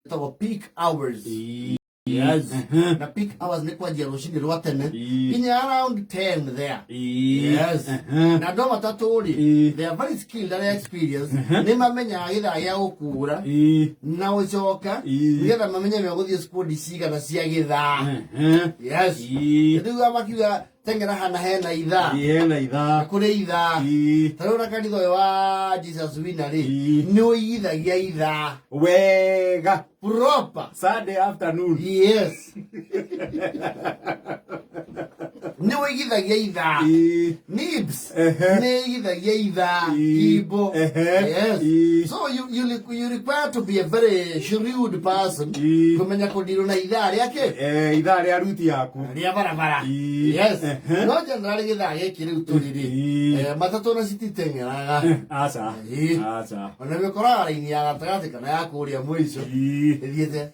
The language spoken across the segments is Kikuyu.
Ĩtagwo peak hours. Yes. Na peak hours nĩ kwanjia rũcinĩ rwa tene nginya around 10 there. Yes. Na andũ a matatũ rĩ, they are very skilled and experienced, nĩ mamenyaga gĩthaa gĩa gũkura na gũcoka, nĩgetha mamenye megũthiĩ squad cigana cia gĩthaa. Yes. Rĩu makiuga teng'era hana hena ithaa. Hena ithaa. Kũrĩ ithaa. Ta rĩu na kanitha ũyũ wa Jesus Winner rĩ, nĩ ũigithagia ithaa wega proper. Sunday afternoon. Yes, nĩ ũigithagia ithaa. Nibs nĩ ĩigithagia ithaa. Kimbo. Yes. So you require to be a very shrewd person kũmenya kũndirwo na ithaa rĩake. Eh, ithaa rĩa ruti yaku. Rĩa barabara. Yes. No generally gĩthaa gĩkĩ rĩu tũrĩ rĩ, matatũ na cititeng'eraga. Aca. Aca. Ona nĩ ũkoraga raini ya gatagatĩ kana ya kũrĩa mũico ĩthiĩte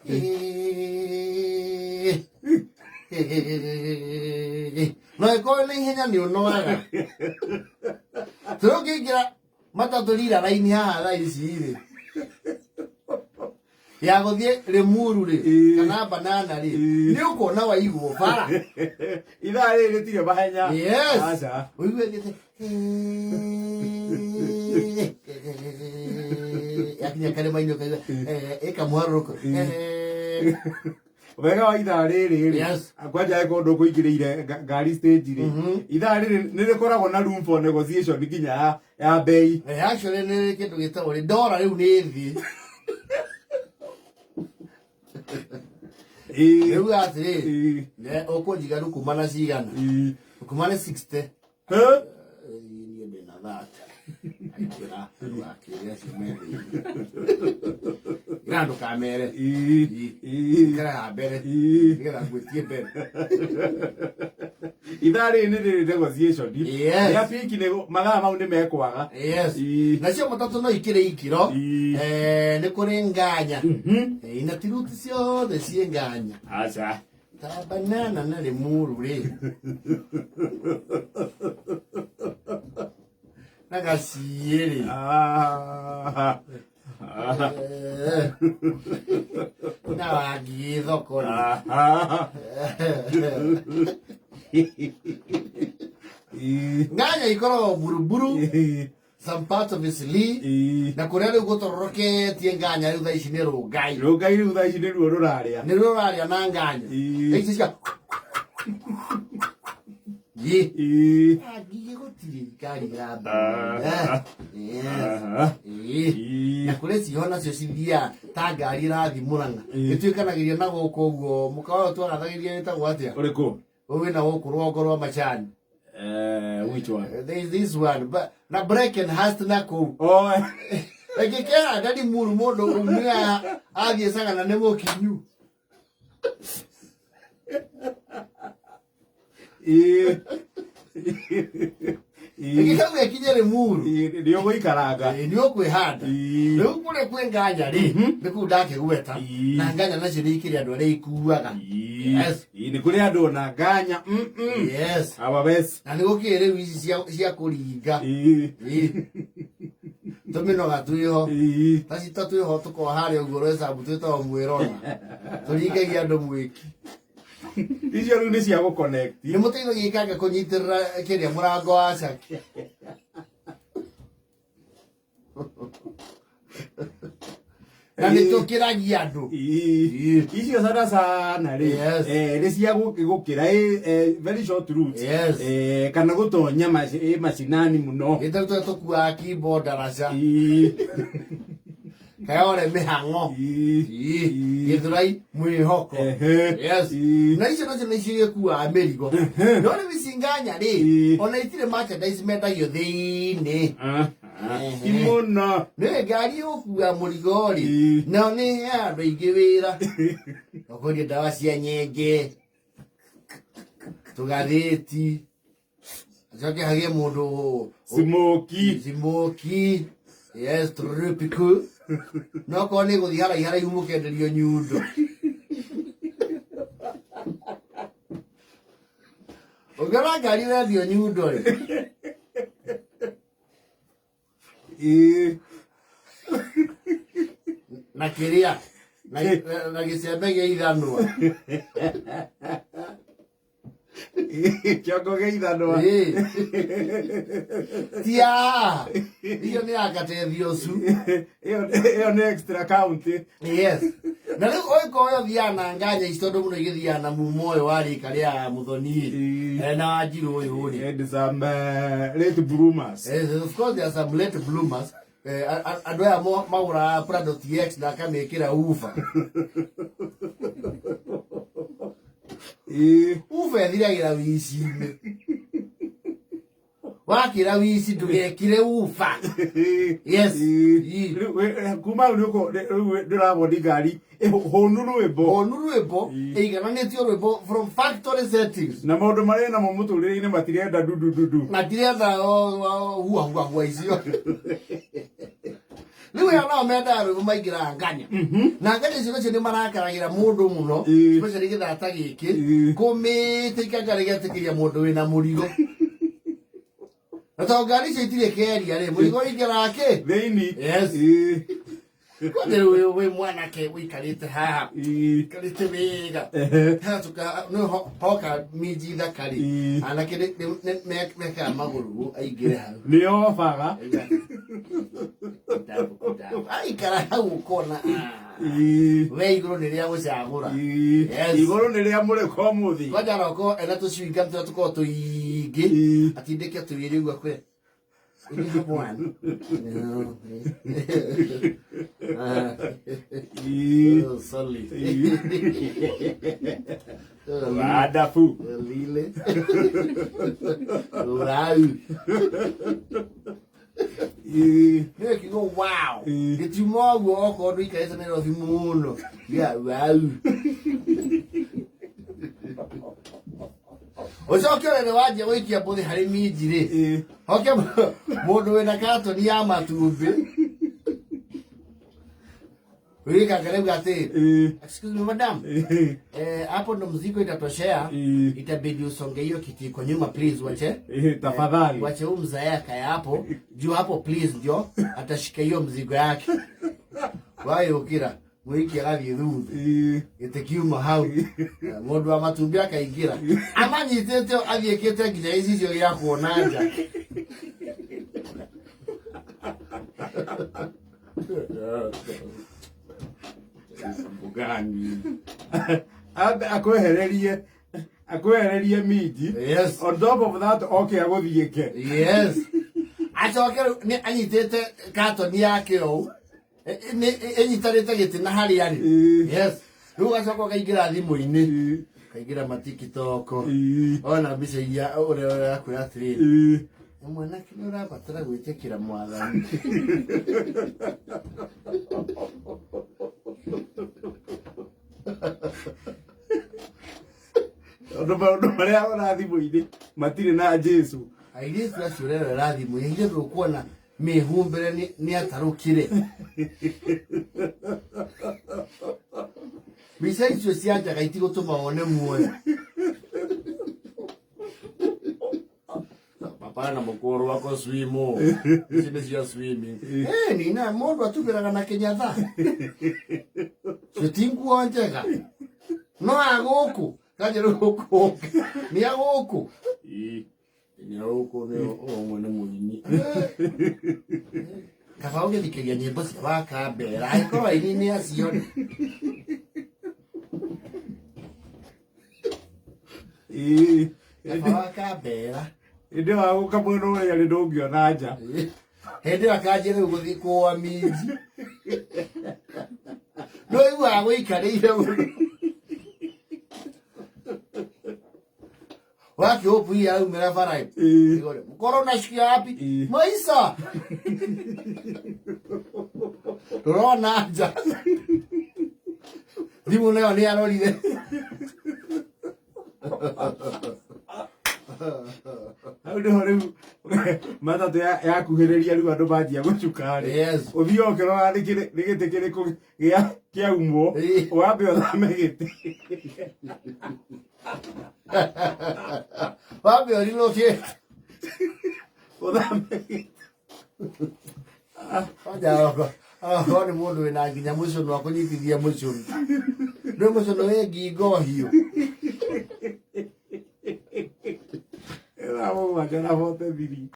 no ĩkorwo nĩ ihenya, nĩ ũnogaga. Tũrĩ ũngĩingĩra matatũ rira raini haha thaa ici rĩ, ya gũthiĩ Rĩmuru rĩ, kana Banana rĩ, nĩ ũkuona waigwo bara. Ithaa rĩrĩ rĩtirĩ mahenya. Yes. Aca. Ũigue ĩthiĩte yakinya karĩma-inĩ ũkaigua ĩkamũharũrũko. Wega wa ithaa rĩrĩ rĩ, kwanja angĩkorwo ndũkũingĩrĩire ngari stage rĩ, ithaa rĩrĩ nĩ rĩkoragwo na room for negotiation nginya ya bei. Actually nĩ kĩndũ gĩtagwo rĩ ndora rĩu nĩ thĩ. Rĩu atĩrĩ, ũkũnjiga rĩu kuma na cigana? Kuma nĩ 60. Hĩ? Niĩ ndĩna 30. Aingĩra ndũgakĩre acio me thĩinĩ. Ĩra ndũkamere. Ikara ha mbere nĩgetha ngwĩtie mbere. Ithaa rĩrĩ nĩ rĩrĩ negotiation. Rĩa peak nĩ mathaa mau nĩ mekwaga. Yes. Nacio matatũ no ikĩrĩ ikĩro. Nĩ kũrĩ nganya. Na ti ruti ciothe ciĩ nganya. Aca. Ta Banana na Rĩmuru rĩ, na Gaciĩ rĩ. Na Wangigĩ thoko rĩ. Nganya ikoragwo Buruburu, some parts of Eastleigh, na kũrĩa rĩu gũtororoketie nganya rĩu thaa ici nĩ Rũngai. Rũngai rĩu thaa ici nĩruo rũrarĩa. Nĩ rũrarĩa na nganya ici cia Ye. Ngigĩ gũtirĩ ngari ĩramba. Yes. Na kũrĩ ciho nacio cithiaga ta ngari ĩrathiĩ Mũrang'a. Ĩtuĩkanagĩria na gũkũ ũguo mũkawa ũyũ twagathagĩria wĩtagwo atĩa? Ũrĩkũ? Ũyũ wĩna gũkũ rũgongo rwa macani. Which one? There is this one but na Brackenhurst na kũu. Oh. Ĩngĩkehanda Limuru mũndũ umia athiĩ Sagana nĩ mũkinyu. Ĩngĩkauga ĩkinye Limuru. Nĩ ũgũikaranga. Nĩ ũkwĩhanda. Rĩu kũrĩa kwĩ nganya rĩ, nĩ kũu ndakĩgweta. Na nganya nacio nĩ ikĩrĩ andũ arĩa ikuaga. Yes. Nĩ kũrĩ andũ ona nganya. Yes. Our best. Na nĩ gũkĩrĩ rĩu ici cia kũringa. Tũmĩnoga twĩho. Tacita twĩho tũkorwo harĩa ũguo rwecabu twĩtagwo mwĩrona. Tũringagia andũ mwĩki. Icio rĩu nĩ cia gũconnect. Nĩ mũteithagia ikanga kũnyitĩrĩra kĩrĩa mũrango wa caki. Na nĩ tũkĩragia andũ. Icio sana sana rĩ, nĩ cia gũkĩra very short route. Kana gũtonya macinani mũno. Gĩtarĩ tũrĩa tũkuaga kimbo ndaraca. Kayore mĩhang'o. Gĩthũrai mwĩhoko. Yes. Na icio nacio nĩ icio gĩkuaga mĩrigo. No rĩu ici nganya rĩ, ona itirĩ merchandise mendagio thĩinĩ. Ti mũno. Nĩ ngari ĩgũkua mũrigo rĩ, nao nĩ ĩheaga andũ aingĩ wĩra. Ũkwendia ndawa cia nyenge, tũgathĩti, acoke hagĩe mũndũ Smoky. Smoky. Yes, tropical. No korwo nĩ gũthiĩ haraihu haraihu mũkenderio nyundo. Ũngĩona ngari ĩrendio nyundo rĩ, na kĩrĩa Na gĩcembe gĩa ithanwa. Kĩongo gĩa ithanwa. Ĩĩ. Ti haha. Iyo nĩ ya Gatethi ũcu. Ĩyo nĩ extra county. Yes. Na rĩu ũgĩkorwo ũthiaga na nganya ici tondũ mũno igĩthiaga na mumo ũyũ wa rika rĩa Muthoni na Wanjirũ ũyũ rĩ. And some late bloomers. Yes, of course there are some late bloomers. Andũ aya magũraga Prado TX na akamĩkĩra uba. Uba ĩthiragĩra wici-inĩ. Wakĩra wici ndũgekire uba. Yes. Rĩu, kuma hau nĩũkũ rĩu ndĩramoni ngari hũnu rwĩmbo. Hũnu rwĩmbo ĩigananĩtio rwĩmbo from factory settings. Na maũndũ marĩa namo mũtũrĩre-inĩ matirenda dudu dudu. Matirenda hua hua hua icio. Rĩu aya nao mendaga rwĩmbo maingĩraga nganya. Na nganya icio nacio nĩ marakaragĩra mũndũ mũno, especially gĩthata gĩkĩ, kũmĩte ikanga rĩgetĩkĩria mũndũ wĩna mũrigo. Na tondũ ngari icio itirĩ keria rĩ, mũrigo ũingĩraga kĩ? Thĩinĩ. Yes. Kwani rĩu wĩ mwanake ũikarĩte haha, ũikarĩte wega. Hacoka no hoka minji thaka rĩ, anake mekaga magũrũ aingĩre hau. Nĩ obaga. Aikara hau ũkona we igũrũ nĩ rĩa gũcagũra. Yes. Igũrũ nĩ rĩa mũrĩko ũmũthĩ. Kwanja aroko ena tũcuinga tũrĩa tũkoragwo tũingĩ, atindĩke tũigĩrĩ ũguo akwĩre, "Will you have one?" No. Oh, sorry. Wonderful. Lile. Wow. Nĩ kiugo wow. Gĩtiuma ũguo okorwo ndũikarĩte Nairobi mũno. Yeah, wow. Ũcoke ũrere wanjia gũikia mbũthĩ harĩ minji rĩ. Hoke mũndũ wĩna katoni ya matumbĩ. Wĩkaga rĩu atĩ, "Excuse me madam, hapo ndo mzigo itatoshea, itabidi usonge hiyo kiti iko nyuma please, wache Tafadhali. Wache huyu mzae akae hapo juu hapo please, ndio atashika hiyo mzigo yake." Wayũkĩra mũiki agathiĩ thutha, gĩtĩ kiuma hau, mũndũ wa matumbĩ akaingĩra amanyitĩte athiĩkĩte nginya gĩcicio gĩa kuona nja. Gani. Ambe akwehererie minji. Yes. On top of that oke agũthiĩke. Yes. Acoke rĩu nĩ anyitĩte katoni yake ũũ, ĩnyitanĩte gĩtĩ na harĩa arĩ. Yes. Rĩu ũgacoka ũkaingĩra thimũ-inĩ, ũkaingĩra matikitoko, ona mbica iria ũrĩa ũrakwĩra atĩrĩrĩ, mwanake nĩ ũrabatara gwĩtĩkĩra mwathani. Tondũ maũndũ marĩa arona thimũ-inĩ matirĩ na Jesu. Airĩtu acio ũrerora thimũ-inĩ, ithuĩ ndũkuona mĩhumbĩre nĩ atarũkire. Mbica icio cia njaga itigũtũma wone muoyo. Papa na mũkũrũ wako swimo. Ici nĩ cia swimming. Nina mũndũ atubĩraga na kĩnyatha. Cio ti nguo njega. No agũkũ, kanjĩ rĩu gũkũ. Nĩ agũkũ. Nĩ agũkũ nĩ ũmwe nĩ mũini. Kaba ũgĩthikĩria nyĩmbo cia Wakambera, angĩkorwo aini nĩ acio rĩ. Kaba Wakambera. Hĩndĩ ĩyo agũka mwena ũrĩa rĩ ndũngĩona nja. Hĩndĩ ĩyo akanjia rĩu gũthiĩ kũa minji. Ndũiguaga gũikarĩire mũno. Wakĩũpu hii araumĩra bara ĩ. Mkoro unashikia wapi? Maisa. Tũrona nja. Thimũ nayo nĩ arorire. Hau nĩho rĩu matatũ yakuhĩrĩria rĩu andũ manjia gũcuka rĩ. Yes. Ũthiĩ ũkĩrora nĩ gĩtĩ kĩrĩkũ kĩaumwo, wambe ũthame gĩtĩ. Wambe ũrilũkĩte. Ũthame gĩtĩ. Kwanja Agakorwo nĩ mũndũ wĩna nginya mũcũnũ akũnyitithia mũcũnũ. Ndũĩ mũcũnũ wĩ ngingo hiũ. Thaa 7 na 43.